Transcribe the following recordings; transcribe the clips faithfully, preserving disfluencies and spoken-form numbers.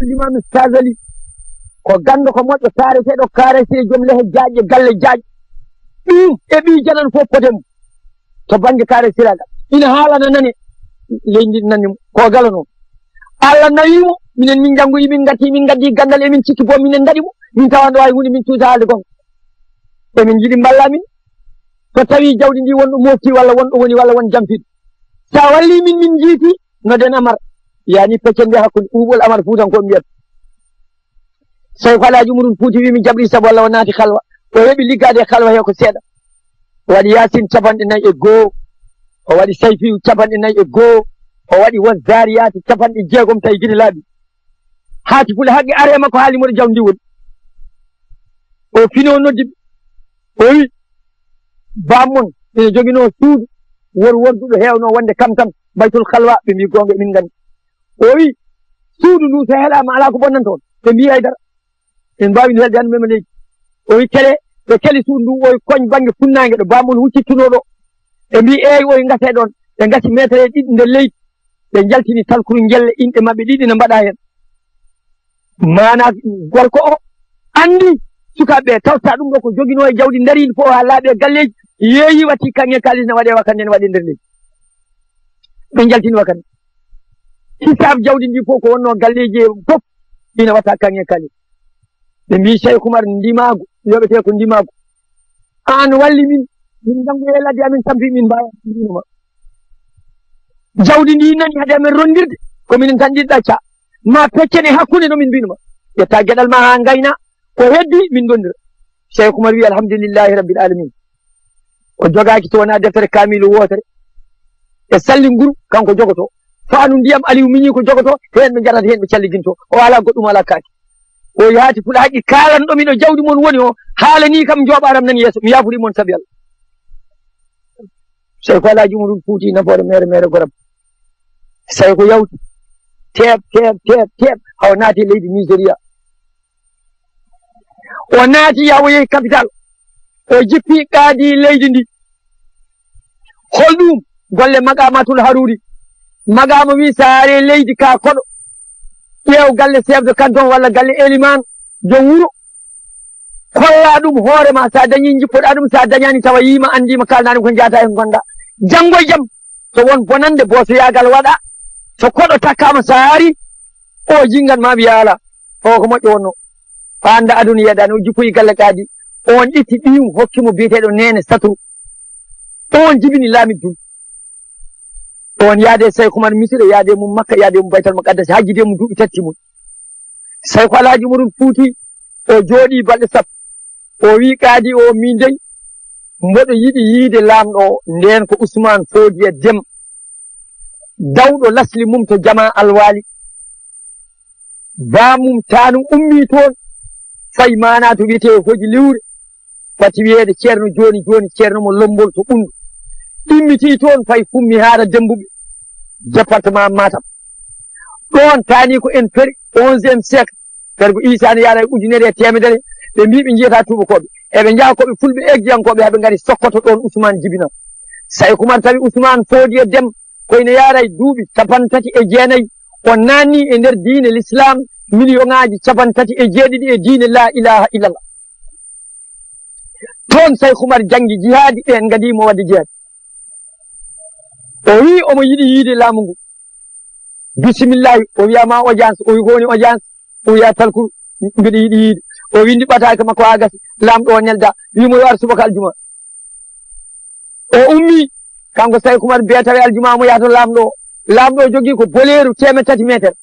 Limaamu Sazali ko ganndo ko moƴƴo, kaareteeɗo, kaaresi e joom lehe jaajɗe, galle jaajɗe. Ɗum e ɓii janan fof potem to bannge kaare siragal. Ina haalana nane, leydi ndi nani mo. Ko galo noon. Allah nawi mo, minen min njanngoyi, min ngati, min ngaddi ganndal, emin cikki bo minen ndaɗi mo, min tawa no waawi hunde, min cuusa haalde gonga. Emin njiɗi mballa min. So tawi jawdi ndi won ɗo mofti walla won ɗo woni walla won jamfiɗo. Sa walli min, min njiiti, noden Amar. Yani peccen nde hakkunde ɓuuɓol Amar Fuutan ko mbiyata. Seyku Alaaji Umarul Fuuti wi mi jaɓri sabu Allah o naati halwa. O heɓi liggaade e halwa he ko seeɗa. O waɗi Yaasin capanɗe nayi e goo. O waɗi Sayfiyu capanɗe nayi e goo. O waɗi Wazzaariyaati capanɗe jeegom tawi gide laaɓi. Haati Pule haqqe are makko haali moɗo jawdi woni. O fino noddi ɓe. O wi, "Baammon ina joginoo suudu wor worduɗo heewno wonde kam tan, Baytul Halwa." Ɓe mbi, "Goonga, emin nganndi." O wi, "Suudu ndu so helaama alaa ko bonnanta on?" Ɓe mbi, "Hay dara. En mbaawi ndu helde hannde mema leydi." O wi, "Kele." Ɓe keli suudu ndu, o wi, "Koñ bannge funnaange ɗo baammon huccittunoo ɗo." Ɓe mbi, "Eey." O wi, "Ngasee ɗoon." Ɓe ngasi meetere ɗiɗi nder leydi. Ɓe njaltini talkuru njelle, inɗe maɓɓe ɗiɗi ne mbaɗa heen. Maanaa gorko o anndi sukaaɓe ɓe, tawta ɗum ɗo ko joginoo e jawdi, ndariindi fof haa laaɓi e galleeji, yeeyi, watti kaŋŋe kaalis ne waɗee wakannde, ne waɗee nder leydi. Ɓe njaltini wakannde. Hisaab jawdi ndi fof ko wonnoo galleeji e fof, ina watta kaŋŋe kaalis. Ɓe mbi, "Seyku Umar, ndimaagu yoɓetee ko ndimaagu. Aan walli min, min njanngu e ladde amin tampi, min mbaawa mbinuma. Jawdi ndi nani hade amin rondirde, ko minen tan ɗiɗi ɗacca. Ma peccen e hakkunde no min mbinuma. Ƴetta geɗal ma haa ngayna, ko heddi min ndondira." Seyku Umar wi, "Alhamdulillahi Rabbil Alamin." O jogaaki so wonaa deftere kaamiilu wootere e salli nguru, kanko jogotoo. Faandu ndiyam Aliyu miñi ko jogotoo, heen ɓe njaɗata, heen ɓe calligintoo. O alaa goɗɗum, alaa kaake. O yaati Pule haqqi kaalanɗo mi ɗo jawdi mon woni o, haalanii kam njooɓaaram nan yeeso. Mi yaafurii mon sabi Allah. Seyku Alaaji Umarul Fuuti nafoore meere, meere Gorab. Seyku yawti, teep, teep, teep, teep, haa o naati e leydi Nigeria. O naati, yaa o yehi capital, o jippi qaadi leydi ndi. Hol ɗum? Golle Maqamatul Haruri. Maqama wi, so a ari leydi ka koɗo, ƴeew galle chef de canton walla galle eliman, joom wuro, kolla ɗum hoore ma. So a dañi, jippoɗa ɗum, so a dañani, tawa yiima, anndima, kalna ɗum ko jaata e ko ngonɗa. Janngo e jam, so won bonannde, boosoyaagal waɗa. So koɗo takkaama, so a ari, o jinngan ma, wiya, "Alaa, o ko moƴƴo wonno." O annda aduna yeedaani, o jippoyi galle qaadi. On itti ɓiyum, hokki mo biyeteeɗo Neene Saturu. On jibini Laamidun. On yaade Seyku Umar Misira, yaade mum Makka, yaade mum Baytal Muqaddas, hajjide mum duuɓi tati mum. Seyku Alhaji Umarul Fuuti, o jooɗii balɗe sappo. O wii qaadi o, "Min dey, mboɗo yiɗi yiide laamɗo o." Ndeen ko Usmaan Foodiya Dem, dawɗo lasli mum to Jamaa Alwaali. Baamum Taanum ummii toon, fayi maanaa to wiyetee Hoji Liwre, fati wiyeede Ceerno Jooni Jooni, Ceerno mo Lommbol to Ɓunndu. Immitii toon, fayi Fummi Haara Demmbuɓe, département Matam. Ɗoon taani ko en peri onzième siècle, fergo Iisaa ne yaara e ujunere e teemedere, ɓe mbii ɓe njiyataa tuubakooɓe. Eɓe njaha ko ɓe fulɓe eggiyankooɓe, haa ɓe ngari Sokoto ɗoon Usmaan jibinaa. Seyku Umar tawi Usmaan Foodiya Dem ko ina yaara e duuɓi cappanɗe tati e jeenayi, o naatni e nder diine Lislaam miliyoŋaaji cappanɗe tati e jeeɗiɗi e diine laa ilaaha illallah. Toon Seyku Umar janngi jihaadi, ɓeen ngadii mo waɗde jihaadi. O wii omo yiɗi yiide laamu ngu. Bisimillahi, o wiya ma audience, o wi ko woni audience, o wiya talkuru, mbiɗa yiɗi yiide. O windi ɓataake makko haa gasi, laamɗo o nelda, wi mo yo ar subaka aljuma. O ummi, kanko Seyku Umar biya tawi aljuma mo yaha to laamɗo o. Laamɗo o jogii ko boleeru teemeɗɗe tati meetere.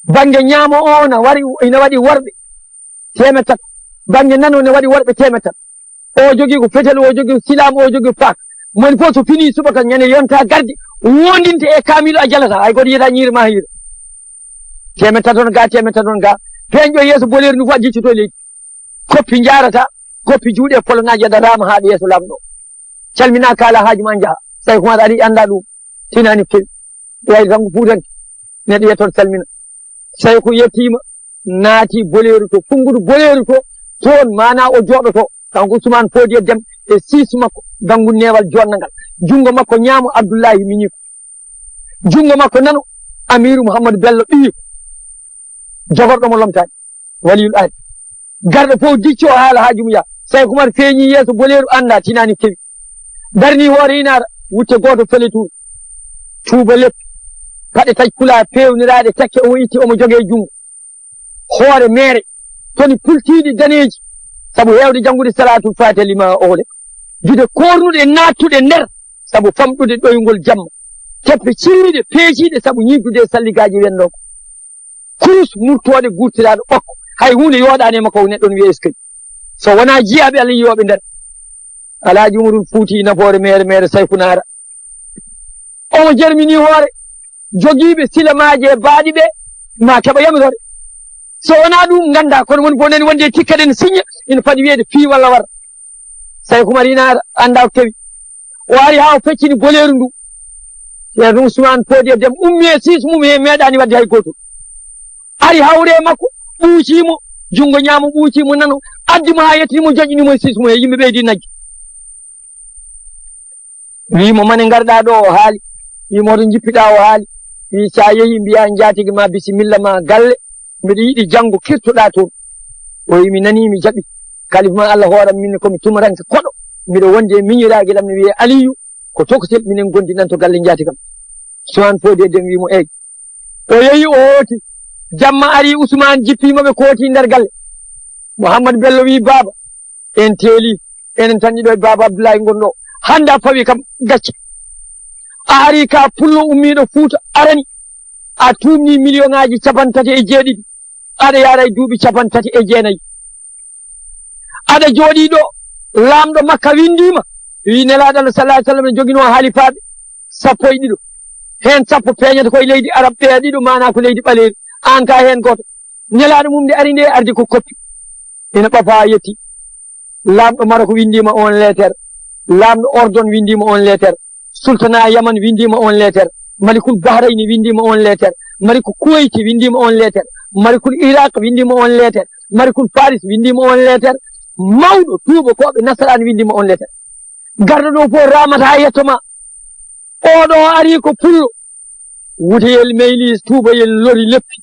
Bannge ñaamo o na wari, ina waɗi worɓe teemeɗɗe tati. Bannge nano ne waɗi worɓe teemeɗɗe tati. O jogii ko fetel, o jogii ko silaam, o jogii ko paak. Moni fof so fini subaka ñande yonta gardi, wondinte e kaamilu a jalata, hay gooto yiyata ñiiri ma hiira. Teemeɗɗe tati on ga, teemeɗɗe tati on ga. Peeñɗo yeeso boleeru ndu fof a jiccoto e leydi. Koppi njaarata, koppi juuɗe poloŋaaji aɗa raama haa ɗo yeeso laamɗo. Calmina, kaala haaju ma, njaha. Seyku Umar ari, annda ɗum. Tinaani fewi. Wayi tan ko fuutanke. Neɗɗo yettoto salmina. Seyku yettiima, naati boleeru to, funngudu boleeru to, toon maanaa o jooɗoto. Kanko Usmaan Foodiya Dem e siis makko, Ganngu Neewal jonnangal. Junngo makko ñaamo Abdullaahi miñiiko. Junngo makko nano Amiiru Muhammadu Bello ɓiyiiko. Jogorɗo mo lomtaani. Waliyul ahdi. Garɗo fof dicco haala haaju mum yaa. Seyku Umar feeñi yeeso boleeru annda tinaani kewi. Darni hoore inaara, wutte gooto fele tuur. Tuuba leppi. Paɗe taƴ pulaar peewniraaɗe takke omo itti omo jogee junngo. Hoore meere. Toni pultiiɗi daneeji. Sabu heewde janngude salaatul faatiha lima oxle. Juuɗe koornuɗe naattuɗe nder. Sabu famɗude ɗoyngol jamma. Teppe ciiriiɗe peeciiɗe sabu ñiiɓdude e salligaaji wennoo ko. Kurus murtooɗe guurtiraaɗo ɓokko. Hay huunde yooɗaani e makko, o neɗɗo no wiya eskey. So wonaa jiyaaɓe Allah yiyooɓe nder. Alaaji Umarul Fuuti nafoore meere, meere Sayku Naara. Omo jermini hoore. Jogiiɓe silamaaji e baaɗi ɓe, ma keɓa yamiroore. So wonaa ɗum, nganndaa, kono woni fof nani wonde e tikkere ne siñña, ina fadi wiyeede fii walla war. Sayku Umar ina anndaa ko kewi. O ari haa o feccini boleeru ndu. Ceerno Usmaan Foodiya Dem ummi e siis mum he meeɗaani waɗde hay gooto. Ari hawre e makko, ɓuucii mo, junngo ñaamo ɓuucii mo nano, addi mo haa yettini mo, joƴƴini mo e siis mum he, yimɓe ɓeydi nagge. Wii mo, "Mane ngarɗaa ɗo?" O haali. Wii mo, "Hoto njippiɗaa?" O haali. Wii, "So a yehii, mbiyaa njaatigi ma bisimilla ma galle. Mbiɗo yiɗi janngo kirtoɗaa toon." O wii, "Mi nanii, mi jaɓi. Kalifa ma Allah hooram, min ko mi tumaranke koɗo. Mbiɗo wondi e miñiraagal am ne wiyee Aliyu, ko tokosel, minen ngondi nan to galle njaati kam." Usmaan Foodiya Dem wii mo, "Eey." O yehi, o hooti. Jamma ari, Usmaan jippii mo, ɓe kooti nder galle. Muhammad Bello wii, "Baaba, en teeli, enen tan ɗiɗo e Baaba Abdullahi ngon ɗo. Hannde a fawi kam gacce. A ari ka pullo ummiiɗo Fuuta arani, a tuumni miliyoŋaaji cappanɗe tati e jeeɗiɗi, aɗa yaara e duuɓi cappanɗe tati e jeenayi. Aɗa jooɗii ɗo, laamɗo Makka winndiima, wii Nelaaɗo Allah sallallahu alaihi wasallam ne joginoo halifaaɓe sappo e ɗiɗo. Heen sappo peeñata ko e leydi Arab, ɓeya ɗiɗo maanaa ko leydi ɓaleeri. Aan ka heen gooto. Nelaaɗo mum nde ari nde ardi ko koppi. Ina ɓafa haa yetti. Laamɗo Marok winndiima on leeter. Laamɗo Ordon winndiima on leeter. Sultana Yaman winndiima on leeter. Malikul Bahrayni winndiima on leeter. Malikul Kuwayti winndiima on leeter. Malikul Iraq winndiima on leeter. Malikul Faris winndiima on leeter. Mawɗo tuubakooɓe nasaraan winndiima on leeter. Garɗo ɗo fof raamat haa yetto ma. Oɗo ari ko pullo. Wuteyel meylis, tuubayel lori leppi.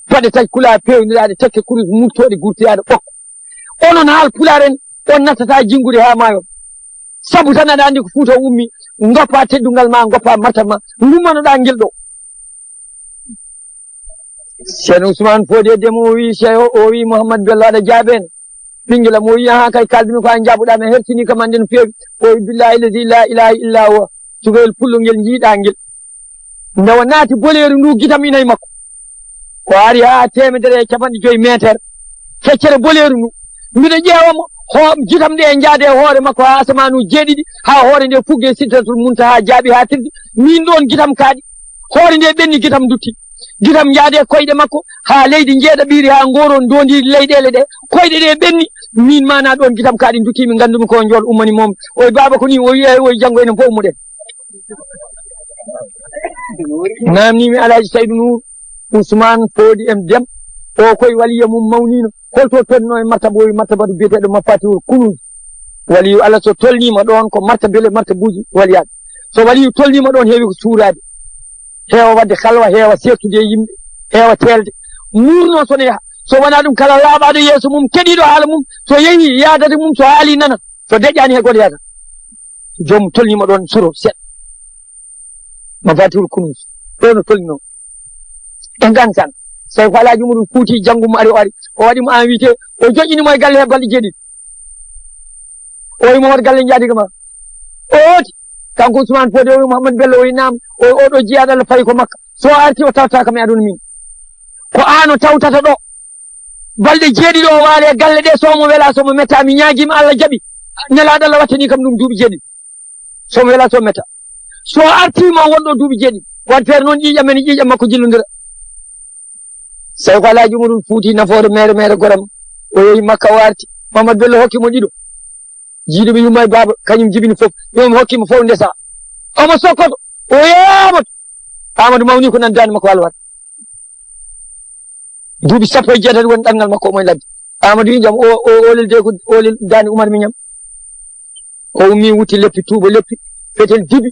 Paɗe taƴ kulaa peewniraaɗe tekke kurus murtooɗe gurtoyaaɗe ɓokko. Onon haal pulaar en, on nattata jinngude haa maayo. Sabu tan aɗa anndi ko Fuuta ummi, ngoppa teddungal ma, ngoppa martaba ma, ngummanoɗaa ngel ɗo. Ceerno Usmaan Foodiya Dem o wii, Ceerno, o wii, "Muhammad Bello, aɗa jaabee?" Ɓinngel am o wii, "Ahaa, kay, kaaldu-mi ko a njaabuɗaa, mi hertinii kam annden no feewi." O wii, "Billaahi lazi laa ilaaha illaa huwa, cukalel pullo ngel njiiɗaa ngel." Nde o naati boleeru ndu, gitam ina e makko. O ari haa teemedere e cappanɗe joyi meeter. Feccere boleeru ndu. Mbiɗo ƴeewa mo, ho-, gitam ɗe njaade e hoore makko haa asamaanu jeeɗiɗi, haa hoore nde fugge Sidratul Muntaha jaaɓi haa tirdi. Min ɗoon gitam kaaɗi. Hoore nde ɓenni, gitam dutti. Gitam njaade e koyɗe makko haa leydi njeeɗa ɓiiri haa ngooro ndondi leyɗeele ɗe. Koyɗe ɗe ɓenni, min maana ɗoon gitam kaaɗi dutti, min nganndumi ko njool ummani mom. Oy baaba ko ni, o wi'i, oy janngo enen fof ummuɗen. Naamnii mi Alaaji Saydu Nuur Usmaan Foodi em Dem, o koye waliya mum mawniino. Holto tolnoo e martaba, o martabatu biyeteeɗo Mafatihul Kunuuz. Waliyu Allah so tolniima ɗoon ko martabele martabuuji waliyaaɓe. So waliyu tolniima ɗoon heewi ko suuraade. Heewa waɗde halwa, heewa seertude e yimɓe, heewa teelde. Muurnoo so ne yaha. So wonaa ɗum kala laaɓaaɗo yeeso mum, keɗiiɗo haala mum, so yehii yaadata mum, so haalii nana. So deƴƴaani he gooto yaada. Joom tolniima ɗoon suro seeɗa. Mafatihul Kunuuz. Ɗo no tolnoo. E ngansan. Seyku Alaaji Umarul Fuuti janngu mo ari o ari. O waɗi mo invité. O joƴƴini mo e galle he balɗe jeeɗiɗi. O wi mo waɗ galle njaadi ko ma. O hooti. Kanko Usmaan Foodi o wi Muhammad Bello o wi naam. O wi oɗo jiyaaɗo Allah fayi ko Makka. So o arti o tawta kam e aduna min. Ko aan o tawtata ɗo. Balɗe jeeɗiɗi o waali e galle ɗe, so mo welaa, so mo mettaa, mi ñaagiima Allah jaɓi. Nelaaɗo Allah wattanii kam ɗum duuɓi jeeɗiɗi. So mo welaa, so mo mettaa. So artii ma wonɗo duuɓi jeeɗiɗi. Waɗ feere noon ƴiiƴam men e ƴiiƴam makko jillondira. Seyku Alaaji Umarul Fuuti nafoore meere, meere goram. O yehi Makka o arti. Mamadou Bello hokki mo ɗiɗo. Jiiduɓe yumma e baaba, kañum jibini fof. Ɗum hokki mo fof ndesa. Omo sokkoto. O yehi Amadou. Amadou mawni ko nan daande makko alwar. Duuɓi sappo e jeetati woni ɗanngal makko omo e ladde. Amadou wi jam o, o, oolel de ko oolel daande Umar Miñam. O ummi wutti leppi tuuba leppi, fetel dibi,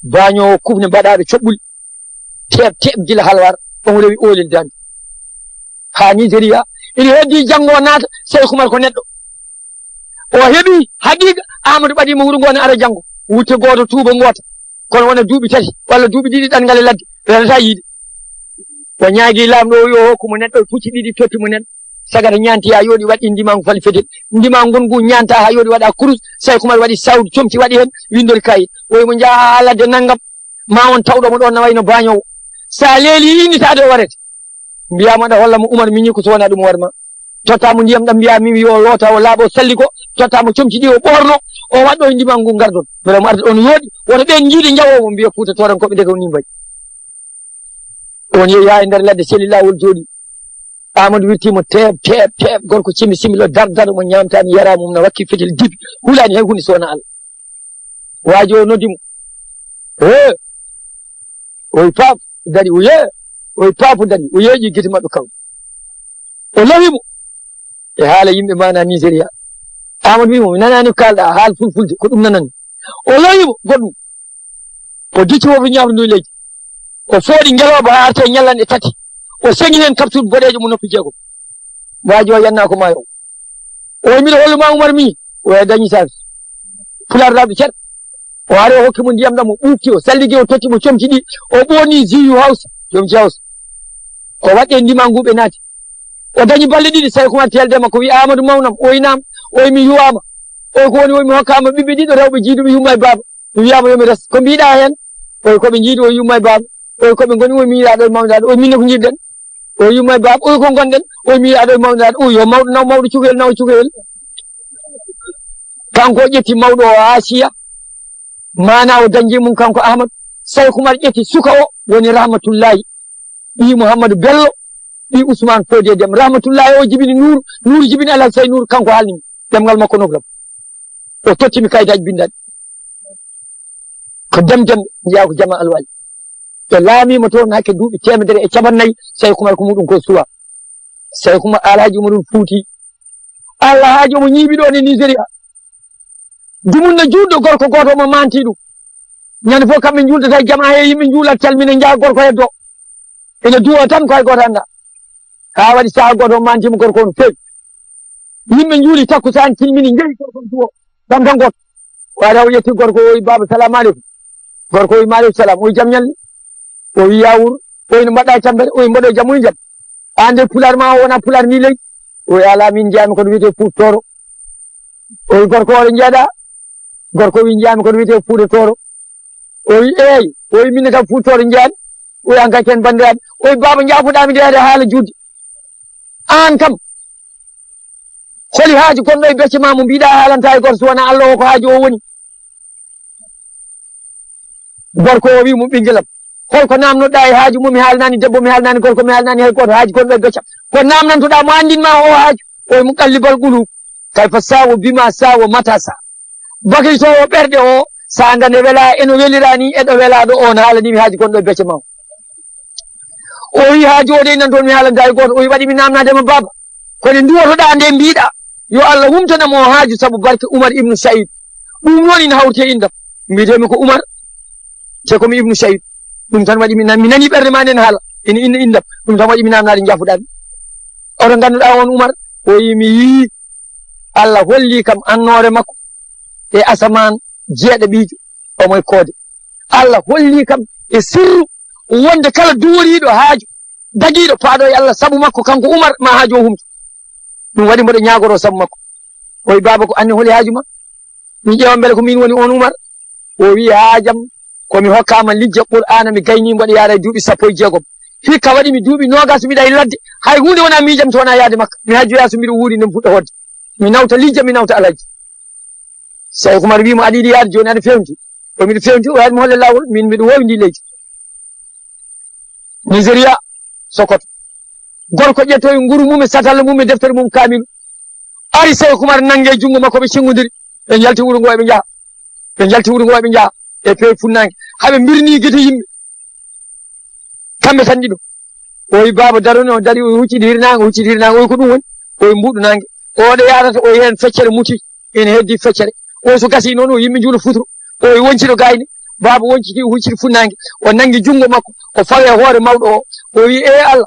baañoowo kufne mbaɗaaɓe coɓɓuli, teeɓ, teeɓ gila halwar, omo rewi oolel daande. haa Nigeria. Ina heddi janngo o naata, Seyku Umar ko neɗɗo. O heɓi haqiiqa, Aamadu ɓadii mo wuro ngoo ne ara janngo. Wutte gooto, tuuba ngoota. Kono wona duuɓi tati walla duuɓi ɗiɗi ɗanngal e ladde, reenataa yiyde. O ñaagii Laamɗo o yo hokku mo neɗɗo e pucci ɗiɗi, totti mo neɗɗo. Sagata ñaanti haa yooɗi, waɗi ndimaangu fali fetel. Ndimaangu ngun ngu ñaanta haa yooɗi, waɗa kurus. Seyku Umar waɗi sawdu, comti waɗi heen, winndori kayit. O wiyi mo njaha haa ladde nanngam, ma on tawɗo mo ɗoon na wayno baañoowo. So a leelii innitaade o warete. Mbiyaa mo aɗa holla mo Umar miñi ko so wonaa ɗum o waɗ ma. Totta mo ndiyam ɗam mbiyaa mi yo loota o laaɓa o salli ko. Totta mo comci ɗi o ɓoorno, o waɗɗo e ndimaangu ngu ngardon. Mbela mo arde ɗoon yooɗi, wota ɓeen njiide njawoowo mbiya Fuuta Toorankooɓe ndeke o ni mbayi. On yehi haa e nder ladde seli laawol jooɗi. Aamadu wirti mo teep, teep, teep, gorko cimi simi lo dar dar mo ñaamtaani yaraa mum na wakki fetel dibi. Hulaani hay huunde so wonaa Allah. Waajo o noddi mo. He! Oy paap dari o yee. Oy paap dari o yeeƴi gite maɓɓe kaw. O lowi mo. E haala yimɓe maana Nigeria. Aamadu wi mo, mi nanaani ko kaalɗa, haal fulfulde, ko ɗum nananmi. O lowi mo, goɗɗum. O dicci wofde ñaawri ndu e leydi. O fooɗi ngelooba haa arta e ñallanɗe tati. O seŋi heen kaptuur boɗeejo mo noppi jeegom. Waajo o yanna ko maayo. O wi, miɗo hollu ma Umar mi. O wiya dañi saabi. Pulaar laaɓi cer. O ari o hokki mo ndiyam ɗam, o ɓuufti, o salligi, o totti mo comci ɗi. O ɓoorni jiyu Hawsa, jom ji Hawsa. O waɗɗe ndima ngu ɓe naati. O dañi balɗe ɗiɗi, Seyku Umar teelde makko, wi, Aamadu mawnam, o wi naam, o wi mi yuwaama. O wi ko woni, o wi mi hokkaama ɓiɓɓe ɗiɗo rewɓe jiiduɓe yumma e baaba. Mi wiyaama yo mi res. Ko mbiɗa heen? O wi ko ɓe njiidi, o wi yumma e baaba. O wi ko ɓe ngoni, o wi mi yiɗaa ɗo e mawniraaɗo. O wi min ne ko njiɗɗen? O wi yumma e baaba. O wi ko ngonɗen? O wi mi yiɗaa ɗo e mawniraaɗo. O wi yo mawɗo naw mawɗo cukalel, naw cukalel. Kanko o ƴetti mawɗo o Asiya. Maana o dañde mum kanko Ahmad. Seyku Umar ƴetti suka o woni Rahmatullahi. Ɓii Muhammadu Bello, ɓii Usmaan Foodiye Dem. Rahmatullahi o jibini Nuuru, Nuuru jibini Alhaji Sey Nuuru, kanko haalni mi. Ɗemngal makko noflam. O totti mi kayitaaji binndaɗi. Ko Dem Dem, njiyaa ko Jama Alwali. Ɓe laamiima toon hakke duuɓi teemedere e cappanɗe nayi, Seyku Umar ko muɗum ko suwa. Seyku Umar Alhaji Umarul Fuuti. Alhaji omo ñiiɓi ɗoon e Nigeria. Dumunna juutɗo gorko gooto omo maanti ɗum. Ñande fof kamɓe njuultata e jama he yimɓe njuulat calmina njaha gorko heddo. Ene duwa tan ko hay gooto annda. Haa waɗi saha gooto o maantima gorko on feewi. Yimɓe njuuli takkusaan, cilmini, njehi gorko on duwo. Tan tan gooto. O ari o yetti gorko o, o wi, "Baaba, salaamu aleykum." Gorko o wi, "Maaleykum salaam." O wi, "Jam ñalli?" O wi, "Yaa wuur." O wi, "No mbaɗɗa e tampere?" O wi, "Mbaɗɗo jam." O wi, "Jam." "Aan de pulaar ma o wonaa pulaar ni leydi?" O wi, "Alaa, min njiyaami kono wiyetee Fuuta Tooro." O wi, "Gorko, oɗo njiyaɗa?" Gorko wi, "Njiyaami kono wiyetee Fuuta Tooro." O wi, "Eey." O wi, "Min ne kam Fuuta Tooro njiyaami." O wi, "Aan kay ken banndiraaɓe." O wi, "Baaba, njaafoɗaa mi de hade haala juutde. Aan kam, holi haaju gonɗo e becce ma mo mbiɗa haalanta e gooto so wonaa Allah o ko haaju o woni?" Gorko o wi mo, "Ɓinngel am, hol ko naamnoɗaa e haaju mo mi haalnaani debbo, mi haalnaani gorko, mi haalnaani hay gooto, haaju gonɗo e beccam? Ko naamnantoɗaa mo anndin ma o haaju?" O wi mo, "Qallibal quluub, kayfa saa wa bima saa wa mata saa." Bakaytoowo ɓerɗe o, saanga nde welaa, eno welira ni e ɗo welaaɗo o, no haalani mi haaju gonɗo e becce ma o. O wi, "Haaju o de nan toon mi haalanta e gooto." O wi, "Waɗi mi naamnaade ma baaba, ko nde nduwotoɗaa nde mbiɗa yo Allah humtana mo haaju sabu barke Umar ibnu Saïd. Ɗum noon ina hawti e inndam. Mbiyetee mi ko Umar, te ko mi ibnu Saïd. Ɗum tan waɗi mi na-, mi nani ɓernde ma nden haala ina inna inndam. Ɗum tan waɗi mi naamnaade njaafoɗaa mi. Oto ngannduɗaa on Umar?" O wi, "Mi yii Allah holli kam annoore makko e asamaan jeeɗaɓiijo omo e koode. Allah holli kam e sirru wonde kala duworiiɗo haaju dagiiɗo paaɗo e Allah sabu makko kanko Umar ma haaju o humto. Ɗum waɗi mboɗo ñaagoroo sabu makko." O wi, "Baaba, ko anne holi haaju ma? Mi ƴeewa mbele ko min woni on Umar?" O wi, "Haajam ko mi hokkaama lijja Qur'aana, mi gaynii mboɗo yaara e duuɓi sappo e jeegom. Hikka waɗi mi duuɓi noogas mbiɗa e ladde, hay huunde wonaa miijam so wonaa yahde Makka. Mi hajjoyaa so mbiɗo wuuri nde mi fuɗɗa hoɗde. Mi nawta lijja, mi nawta Alhaji." Seyku Umar wi mo, "Aɗa yiɗi yahde jooni, aɗa feewti?" O wi, "Miɗo feewti." O wi, "Haɗi mi holla laawol, min mbiɗo woowi ndi leydi." Nigeria, Sokoto. Gorko ƴettoyi nguru mum e satalla mum e deftere mum kaamilu. Ari Seyku Umar nannge junngo makko, ɓe cinngodiri. Ɓe njalti wuro ngo, eɓe njaha. Ɓe njalti wuro ngo, eɓe njaha e peewi funnaange. Haɓe mbirni gite yimɓe. Kamɓe tan ɗiɗo. O wi, "Baaba, daro ni." O dari, o huccidi hirnaange, o huccidi hirnaange. O wi, "Ko ɗum woni?" O wi, "Mbuuɗu naange." O waɗa yaarata, o wi, "Heen feccere muti, ene heddi feccere." O wi, "So gasii noon, o yimɓe njuula futuro." O wi, "Woncito gayni." Baaba wonciti, o hucciti funnaange. O nanngi junngo makko, o fawi e hoore mawɗo o. O wi, "Ee Allah,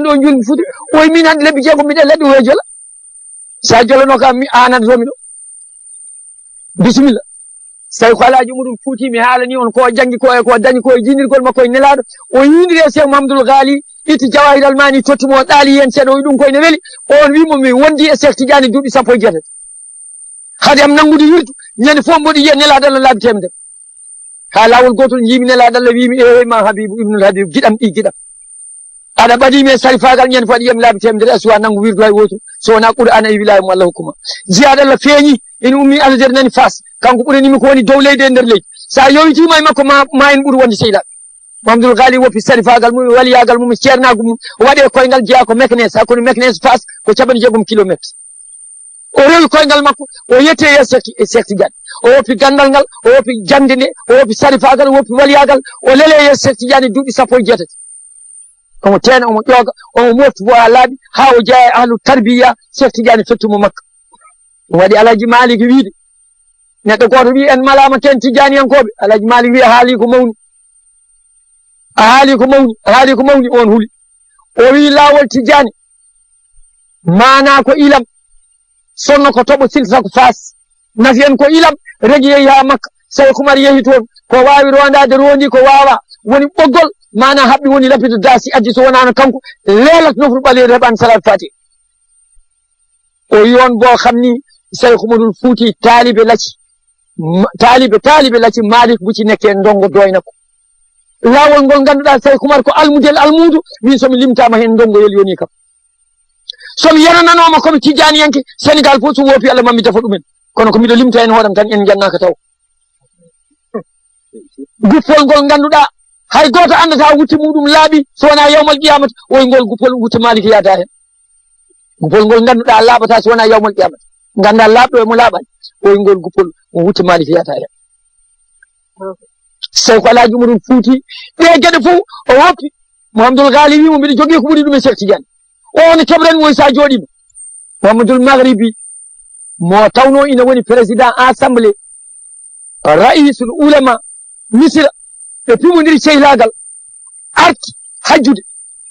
mbaɗen ɗo njuulmi Fuuta?" O wi, "Min hannde lebbi jeegom mbiɗa ladde o e jola. Sa jolano kam mi aanan tomi ɗo." Bisimilla. Sayku Alaaji Umarul Fuuti, mi haalani on ko o janngi ko e ko o dañi ko e jinnirgol makko e Nelaaɗo. O yiindiri e Seeku Mamadul Gaali, itti Jawaahiral Maani, totti mo, o ɗaali heen seeɗa, o wi ɗum koy ne weli. On wi mo mi wondi e Seek Tijaani duuɓi sappo e jeetati. Hade am nanngude wirdu, ñande fof mboɗo yiya Nelaaɗo Allah laabi teemedere. Haa laawol gootol njiimi Nelaaɗo Allah, wiimi, "Eey ma Habiibu Ibnul Habiibu, giɗam ɓii giɗam. Aɗa ɓadii mi e sarifaagal, ñande fof aɗa yiya mi laabi teemedere, a suwaa nanngu wirdu hay wootu, so wonaa Qur'aana e wilaaya mo Allah hokku ma." Jiyaaɗo Allah feeñi, ina ummii Alger nani Faas, kanko ɓuranimi ko woni dow leydi e nder leydi. So a yowitiima e makko, ma, ma en ɓur wonde sehilaaɓe. Mamadul Gaali woppi sarifaagal mum, waliyaagal mum, ceernaagu mum, waɗi e koyngal, jeyaa ko Meknes, hakkunde Meknes Faas ko cappanɗe jeegom kilometer. O rewi koyngal makko, o yetti e yeeso Seek Ti-, Seek Tijaan. O woppi ganndal ngal, o woppi jaŋde nde, o woppi sarifaagal, o woppi waliyaagal, o leli e yeeso Seek Tijaani duuɓi sappo e jeetati. Omo teena, omo ƴooga, omo mofti bo haa laaɓi, haa o jeyaa e ahlu tarbiya, Seek Tijaani fettu mo Makka. Ɗum waɗi Alhaji Maalik wiide, neɗɗo gooto wiyi, "En malaama ken Tijaaniyankooɓe." Alhaji Maalik wiyi, "A haali ko mawni. A haali ko mawni, a haali ko mawni." On huli. O wiyi, "Laawol Tijaani, maanaa ko ilam, sonno ko toɓo, silta ko Faas. Nafi en ko ilam, regi yehi haa Makka. Sayku Umar yehi toon, ko waawi roondaade roondi, ko waawaa. Woni ɓoggol, maanaa haɓɓi, woni lapido daasi addi, so wonaano kanko, leelat nofru ɓaleeru, heɓaani Salaatul Faatiha." O wiyi on boo xam ni Sayku Umarul Fuuti taalibe lacci, ma-, taalibe, taalibe lacci Maalik Buci nekke ndongo doyna ko. Laawol ngol ngannduɗaa Sayku Umar ko almudel almuudu, min so mi limtaama heen ndongoyel yoni kam. So mi yenananooma ko mi Tijaaniyanke, Senegaal fof so woopi Allah mammi dafa ɗumen. Kono ko miɗo limta heen hooram tan en njannaaka taw. Guppol ngol ngannduɗaa hay gooto anndataa wutte muuɗum laaɓi so wonaa yawmal qiyamata, o wiyi ngol guppol wutte Maalik yaada heen. Guppol ngol ngannduɗaa laaɓataa so wonaa yawmal qiyamata. Nganndaa laaɓɗo e mo laaɓaani. O wiyi ngol guppol o wutte Maalik yaada heen. Sayku Alhaji Umarul Fuuti, ɗee geɗe fof o woppi. Muhammadul Gaali wiyi mo, "Mbiɗa jogii ko ɓuri ɗum e Seek Tijaani." O ne keɓrani mo so a jooɗiima. Muhammadul Maghribi, mo tawnoo ina woni président assemblée, ra'isul ulama Misira, ɓe pimondiri cehlaagal, arti hajjude.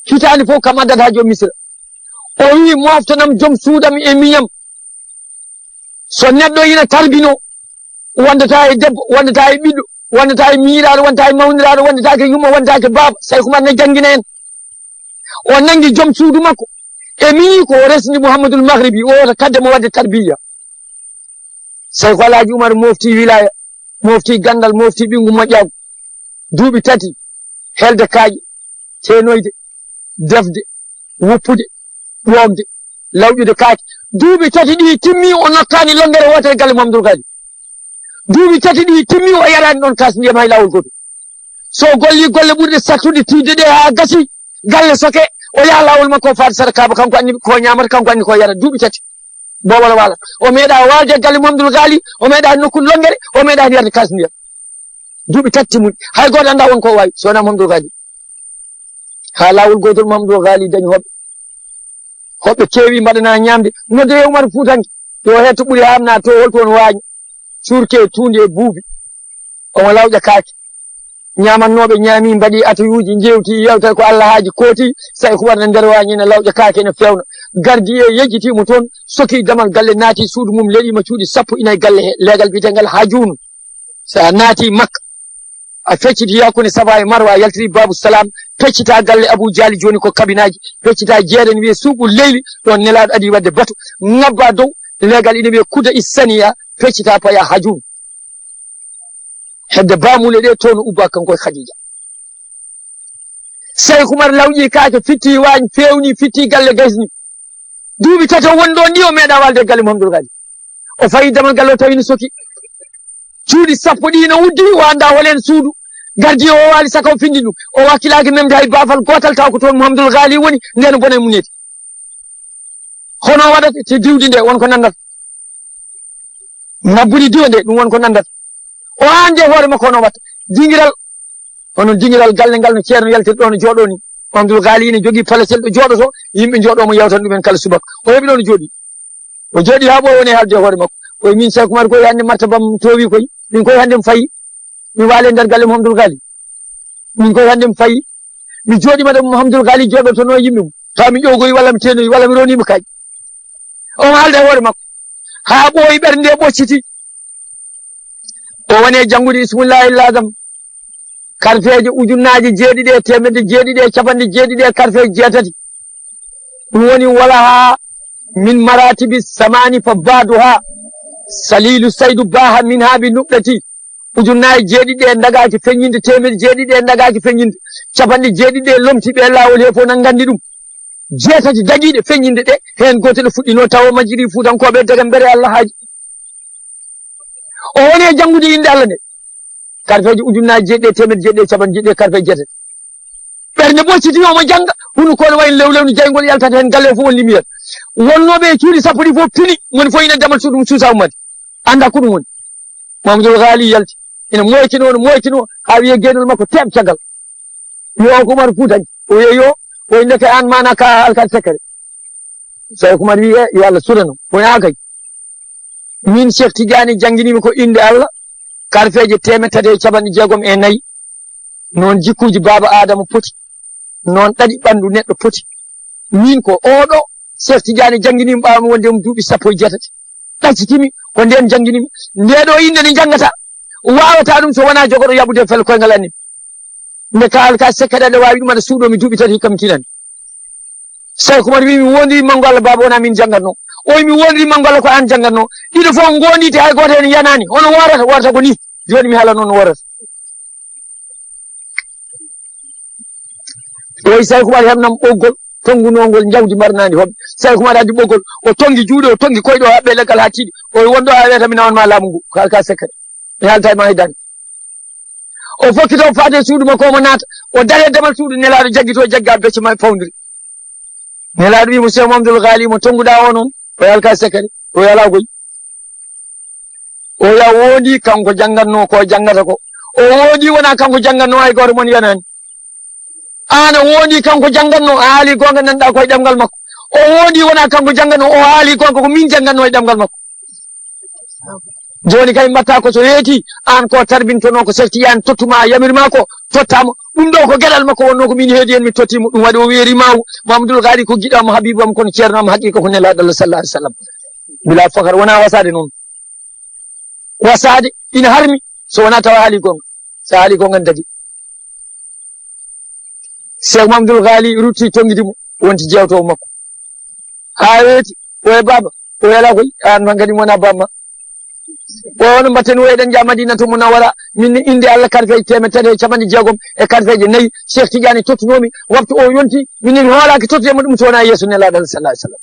Hitaande fof kam addat hajjo Misira. O wiyi, "Mooftanam joom suudam e miñam. So neɗɗo ina tarbinoo, wondataa e debbo, wondataa e ɓiɗɗo, wondataa e miñiraaɗo, wondataa e mawniraaɗo, wondataake yumma, wondataake baaba." Sayku Umar ne janngina en. O nanngi joom suudu makko e miñi ko o resndi Muhammadul Maghribi, o wota kadde mo waɗde tarbiya. Seyku Alaaji Umar mofti wilaya, mofti ganndal, mofti ɓinngu moƴƴaagu. Duuɓi tati, helde kaaƴe, teenoyde, defde, woppude, ƴoogde, lawƴude kaake. Duuɓi tati ɗi timmi, o nokkaani lonngere wootere galle Mamadou Ghali. Duuɓi tati ɗi timmi, o yaraani ɗoon kaas ndiyam hay laawol gooto. So o golli golle ɓurɗe sattude tiiɗde ɗe haa gasi, galle soke, o yaha laawol makko, o faada sara kaaba, kanko anndi ko ñaamata, kanko anndi ko yarata. Duuɓi tati. Boobo la waalata. O meeɗaa waalde galle Mamadou Ghali, o meeɗaa nokku lonngere, o meeɗaa yarde kaas ndiyam. Duuɓi tati timmuɗi. Hay gooto anndaa won ko o waawi, so wonaa Mamadou Ghali. Haa laawol gootol Mamadou Ghali dañi hoɓɓe. Hoɓɓe keewi mbaɗanaa ñaamde. Noddoyee Umar Fuutanke. Yo hetto ɓuri haamnaa to, holto on waañi. Cuurke, tuundi e buubi. Omo lawƴa kaake. Ñaamannooɓe ñaami, mbaɗi atayuuji, njeewti, yeewtere ko Allah haaji kooti. Seyku Umar ne nder waañi, ene lawƴa kaake, ene feewna. Gardien yejjiti mo toon, soki damal galle, naati suudu mum, leɗiima cuuɗi sappo ina e galle he. Leegal biyeteengal Haajuun. So a naati Makka, a fecciti hakkunde Safa e Marwa, a yaltiri Baabu Salaam, peccita galle Abu Jaali, jooni ko kabinaaji, peccita jeere, ne wiyee Suuqu Leyli, ɗoon Nelaaɗo adii waɗde batu, ŋabba dow, leegal ina wiyee Kuda Issaniya, peccita paya Haajuun. Hedde baamuule ɗe toon o ubba kanko e Khadija. Seyku Umar lawƴi kaake, fitti waañ, feewni, fitti galle, gaysni. Duuɓi tati o woni ɗoon ɗi, o meeɗaa waalde e galle Mamadou Ghali. O fayi damal galle o tawi no soki. Cuuɗi sappo ɗi no uddi, o anndaa hol heen suudu. Gardien o waali saka o findi ɗum. O wakkilaaki memde hay baafal gootal taw ko toon Mamadou Ghali woni, ndeen o bona e muneede. Hono o waɗata te diwdi nde, won ko nanndata. Ngabbude diwa nde, ɗum won ko nanndata. O anndi e hoore makko hono o watta. Dingiral, hono dingiral galle ngal no ceerno yaltirta ɗo no jooɗoo ni. Mamadou Ghali ina jogii palesel ɗo jooɗotoo, yimɓe njooɗoo mo yewtan ɗumen kala subaka. O heɓi ɗo no jooɗi. O jooɗi haa ɓooyi woni e haalde e hoore makko. O wiyi, "Min Seyku Umar koy hannde martabam toowi koy. Min koy hannde mi fayi. Mi waali e nder galle Mamadou Ghali. Min koy hannde mi fayi. Mi jooɗii madame Mamadou Ghali jooɗotonoo yimɓe mum. Tawa mi ƴoogoyi walla mi teenoyi walla mi roniima kaaƴe." Omo haalda e hoore makko. Haa ɓooyi ɓernde nde ɓocciti. O woni e janngude Ismullahi Lazam. Karfeeje ujunnaaje jeeɗiɗi e teemedde jeeɗiɗi e capanɗe jeeɗiɗi e karfeeje jeetati. Ɗum woni walaha min maratibi samani fa baduha salilu saydu baha min ha bi nuɗɗati. Ujunnaaje jeeɗiɗi e ndagaaki feññinde, teemedde jeeɗiɗi e ndagaaki feññinde, capanɗe jeeɗiɗi e lomti ɓe laawol he fof nan nganndi ɗum. Jeetati dagiiɗe feññinde ɗe, heen gootel fuɗɗino tawa majjiri Fuutankooɓe daga mbere Allah haaji. O woni e janngude innde Allah nde. Karfeeje ujunnaaje jeeɗiɗi e teemedde jeeɗiɗi e capanɗe jeeɗiɗi e karfeeje jeetati. Ɓernde ɓocciti omo jannga, hunuko ne wayi lewlew no jayngol yaltata heen, galle o fof won lumière. Wonnooɓe e cuuɗi sappo ɗi fof pini, moni fof ina damal suudu mum suusa ummade. Annda ko ɗum woni. Mamadou Ghali yalti. Ina moytino, no moytino, haa wiye geenol makko teeɓ caggal. Yo ko Umar Fuutanke. O wiye yo, o wiye ndeke aan maana ka alkaati sekkere. Seyku Umar wiye, yo Allah surano. O wiye haa kay. Min Cheikh Tidiane jannginiimi ko innde Allah, karfeeje teemedde tati e capanɗe jeegom e nayi. Noon jikkuuji baaba Aadama poti, noon ɗaɗi ɓanndu neɗɗo poti. Miin ko oɗo Cheikh Tidiane jannginiimi ɓaawo mi wonde e mum duuɓi sappo e jeetati. Ɗaccitimi ko ndeen jannginiimi. Nde ɗo innde nde janngata, waawata ɗum so wonaa jogoɗo yaɓude fel koyngal anni. Nde kaal ka sekkere nde waawi ɗum aɗa suuɗo mi duuɓi tati hikka mi tinani. Seyku Umar wi mi wondi manngo Allah baaba wona min janngatno. O wi mi wondi manngo Allah ko aan janngatno. Ɗiɗo fof ngondi te hay gooto heen yanaani. Hono worata, worata ko ni. Jooni mi haala noon no worata. O wi Seyku Umar heɓnam ɓoggol tonngunongol njawdi mbarnaandi hoɓɓe. Seyku Umar addi ɓoggol, o tonngi juuɗe, o tonngi koyɗe, o haɓɓe leggal haa tiiɗi. O wi wonɗo haa wiyata mi nawan ma laamu ngu. Ko alka sekkere. Mi haalta e ma hay daande. O fokkito faade suudu makko omo naata. O dare damal suudu nelaaɗo jaggito jagga becce ma e fawndiri. Nelaaɗo wi mo Cheikh Mamadou Ghali mo tonnguɗa o noon. O yalka sekkere. O yala koy. O ya wondi kanko janngatno ko janngata ko. O wondi wona kanko janngatno hay gooto mon yanaani. Aan a wondi kanko janngatno a haali goonga nanɗa koye ɗemngal makko. O wondi wona kanko janngatno o haali goonga ko min janngatno e ɗemngal makko. Jooni kay mbatta ko so weeti aan ko tarbintono ko serti aan tottuma a yamirma ko tottama ɗum ɗo ko geɗal makko wonno ko min heedi hen mi tottima ɗum waɗi o weeri mawu Mamadou Ghali ko giɗo am habibu am kono ceerno am haqiqa ko nelaɗo Allah sallallahu alaihi wasallam bila fakar wona wasade noon wasade ina harmi so wona tawa haali gonga so haali gonga dadi Cheikh Mamadou Ghali rutti tongidi mo wonti jewtowo makko ha weeti o e baba o yala koy an man kadi mi wona bamma O, no mbatten, o eɗen njaha Madinatu Munawwara, min ni innde Allah karfeeje teemedde tati e capanɗe jeegom e karfeeje nayi, Cheikh Tidiane tottunoomi, waktu o yonti, min ni mi hoolaaki tottude mo ɗum so wonaa yeeso Nelaaɗo Allah sallallahu alaihi wasallam.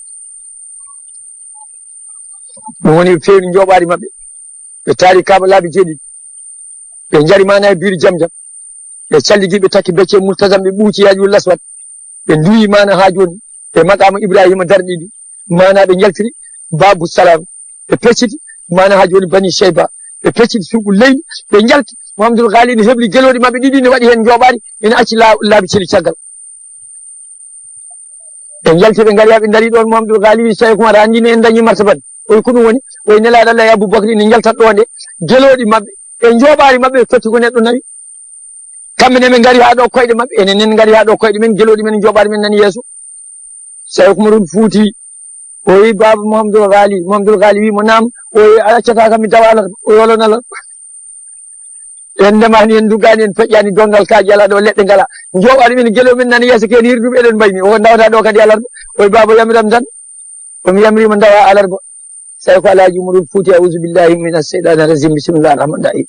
Ɗum woni ɓe feewni njooɓaari maɓɓe, ɓe taari Kaaba laabi jeeɗiɗi, ɓe njari maana e biiri Jamjam, ɓe calligi, ɓe takki becce Multazam, ɓe ɓuuci Yajuul Aswad, ɓe nduwi maana haa jooni, ɓe maqaama Ibrahima darɗiɗi, maana ɓe njaltiri Babu Salam, ɓe pecciti maana haa jooni Bani Shayba, ɓe pecciti Suuqu Leyli, ɓe njalti. Muhammadul Ghali ne hebli gelooɗi maɓɓe ɗiɗi, ne waɗi heen njooɓaari, ene acci la-, laabi cili caggal. Ɓe njalti, ɓe ngari haa ɓe ndarii ɗoon, Muhammadul Ghali wi, "Saykh Umar, anndi ne en ndañii martaba ne?" O wi, "Ko ɗum woni?" O wi, "Nelaaɗo Allah e Abubakri ne njaltat ɗo nde, gelooɗi maɓɓe e njooɓaari maɓɓe ɓe totti ko neɗɗo nawi. Kamɓe ne ɓe ngari haa ɗo koyɗe maɓɓe, enen ne en ngari haa ɗo koyɗe men, gelooɗi men, njooɓaari men nani yeeso." Saykh Umarul Fuuti, o wi, "Baaba Muhammadul Ghali." Muhammadul Ghali wi mo, "Naam." O wi, "A accataa kam mi dawa alarba?" O wi, "Olo alarba. En ndemaani, en nduggaani, en peƴƴaani donngal kaaƴe alaa ɗo, leɗɗe ngalaa. Njooɓaari men, gelooɗi men nani yeeso, ko en hirduɓe eɗen mbayni. O ndawata ɗo kadi alarba?" O wi, "Baaba, yamiram tan." O mi yamiri mo ndawa alarba. Saykh Alhaji Umarul Fuuti, "A'uuzu billahi mina shaytaani rajiim. Bismillahi rahmaani rahiim."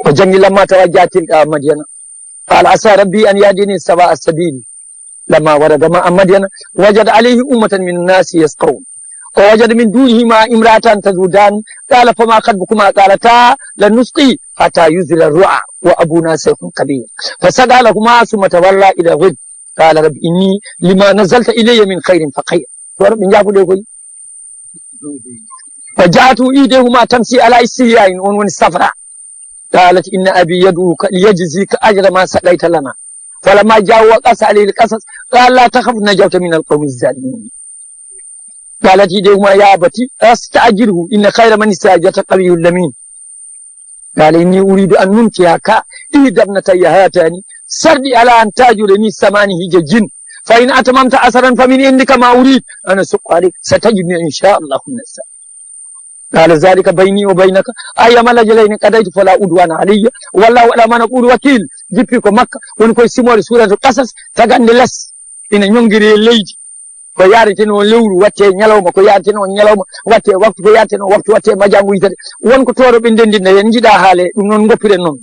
O janngi, "Lamma tawajjaha tilqaa Madyana, qaala, 'Asaa rabbi an yahdiyani sawaa'a sabiil.' Lamma waradaa ma'a Madyana, wajada alayhi ummatan mina nnaasi yasqawna. Wa wajada min duunihima imra'atani tazuudaani. Qaala, famaa khatbukumaa? Qaalataa, laa nasqii hattaa yusdira rru'aa, wa abuunaa shaykhun kabiir. Fasaqaa lahumaa summa tawallaa ilaa zzilli. Qaala, rabbi inni limaa nazzalta ilayya min khayrin faqiir." Ɗo ɓe njaabude koy. Wa ja'athu ihdaahuma tamshi ala istihyaa'in, on woni Safra. Qalat, inna abi yad'uka liyajzika ajra ma saqayta lana. Falamma ja'ahu wa qassa alayhi al-qasas, qala la takhaf, najawta min al-qawmi az-zalimin. Qalat ihdaahuma ya abati ista'jirhu, inna khayra man ista'jarta al-qawiyyu al-amin. Qala inni uridu an unkihaka ihda ibnatayya hatani, sardi ala an ta'jurani samani hijajin, fa in atmamta asharan fa min indika, ma urid an ashukka alayk, satajiduni insha Allahu min as-salihin. Qala zalika bayni wa baynaka, ayyama al-ajalayni qadaytu fala udwana alayya, wallahu ala ma naqulu wakil. Jippi ko Makka, woni koye simoore Suratul Qasas, tagande les, ina ñonngiri e leydi. Ko yareteno lewru, watte ñalawma, ko yareteno ñalawma, watte waktu, ko yareteno waktu, watte majangu yitere. Won ko tooro ɓe ndendinta hen, jiɗa haale, ɗum noon goppiren noon.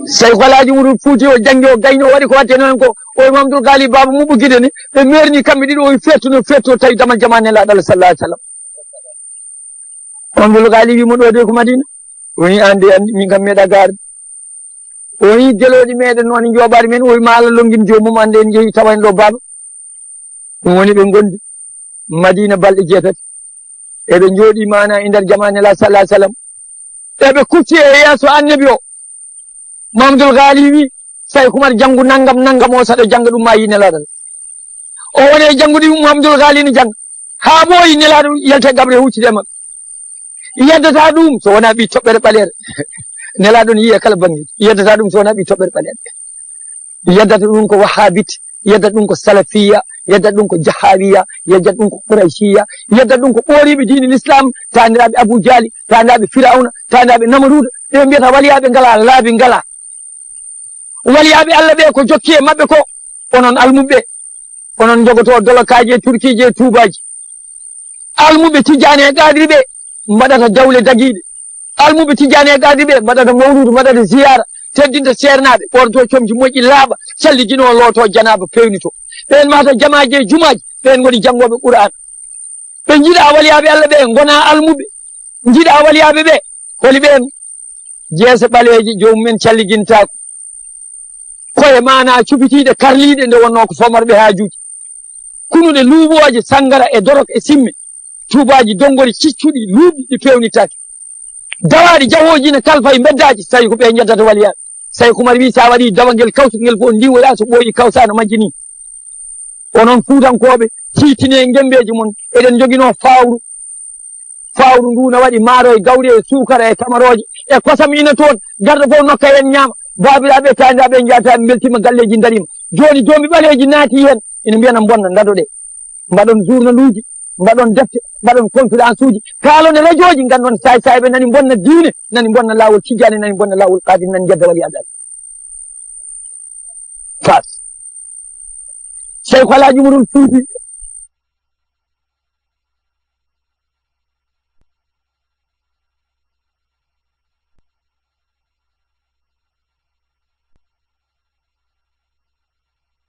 Sey Alhaji Umarul Fuuti o janngi, o gayni, o waɗi ko watte noon ko, o Mamadou Ghali Baba Mubbu Gide ni, ɓe merni kamɓe ɗiɗo, o fertuno, ferto tawi damal jamaane Nelaaɗo Allah sallallahu alaihi wasallam. Mamadou Ghali wi mo, ɗo de ko Madina. O wi, an de, an, min kam meeɗa gaarde. O wi, gelooɗi meeɗen noon e njooɓaari men, o wi, ma Allah longin joomum, an de en jehi tawa en ɗo Baba. Ɗum woni ɓe ngondi Madina balɗe jeetati. Eɓe njooɗi maana e nder jamaane Nelaaɗo sallallahu alaihi wasallam. Eɓe kucci e yeeso Annabi o. Mamadou Ghali wi, Sey Kumar janngu nangam, nangam o saɗa jannga ɗum ma yi Nelaaɗo. O woni e janngude ɗum, Mamadou Ghali ne jannga. Haa ɓooyi Nelaaɗo yalta e gabre huccide e maɓɓe. Yeddata ɗum so wonaa ɓii toɓɓere ɓaleere. Nelaaɗo ne yiye kala bannge. Yeddata ɗum so wonaa ɓii toɓɓere ɓaleere. Yeddata ɗum ko Wahabit, yeddata ɗum ko Salafiya, yeddata ɗum ko Jahawiya, yeddata ɗum ko Quraysiya, yeddata ɗum ko ɓooriiɓe diine l'islam, taaniraaɓe Abu Jahli, taaniraaɓe Firawna, taaniraaɓe Namaruuda. Ɓe mbiyata waliyaaɓe ngalaa laabi, ngalaa. Waliyaaɓe Allah ɓe ko jokki e maɓɓe ko, onon almuɓɓe, onon njogotoo dolokaaji e turkiiji e tuubaaji. Almuɓe Tijjaani e Qaadiri ɓe mbaɗata jawle dagiiɗe. Almuɓe Tijjaani e Qaadiri ɓe mbaɗata mawluudu, mbaɗata ziyaara, teddinta seernaaɓe, ɓorto comci moƴƴi laaɓa, calliginoo looto janaaba peewnito. Ɓeen mata jamaaji e jumaaji, ɓeen ngoni janngooɓe Qur'aan. Ɓe njiɗa waliyaaɓe Allah ɓe, ngona almuɓe. Njiɗa waliyaaɓe ɓe, holi ɓeen? Jeese ɓaleeje, joomum en calligintaako. Koye maana cupitiiɗe, karliiɗe, nde wonnoo ko fomarɓe haajuuji. Kunuɗe luuɓooje, sanngara e dorok e simme. Tuubaaji donngori ciccuɗi, luuɓɗi, ɗi peewnitaake. Dawaaɗi jahooji ne kalfa e mbeddaaji, so tawi ko ɓe njeddata waliyaaɓe. Sey Kumar wi, so a waɗi dawangel kawsungel fof ndiwoya, so ɓooyi kawsa no majji ni. Onon Fuutankooɓe, tiitinee ngemmbeeji mon. Eɗen njoginoo fawru. Fawru ndu na waɗi maaro e gawri e suukara e tamarooje e kosam ina toon. Garɗo fof nokka en ñaama. Baabiraaɓe e taaniraaɓe en njaata, en mbeltiima, galleeji ndariima. Jooni doombi ɓaleeji naati heen, ina mbiya na mbonna, ndaɗo ɗe. Mbaɗon journaluuji, mbaɗon defte, mbaɗon conférence uji, kaalon e rajooji, nganndon saay saay ɓe nani mbonna diine, nani mbonna laawol Tijjaani, nani mbonna laawol Qaadir, nani njedda waliyaaɓe Allah. Faas. Sey ko Alhaji Umarul Fuuti,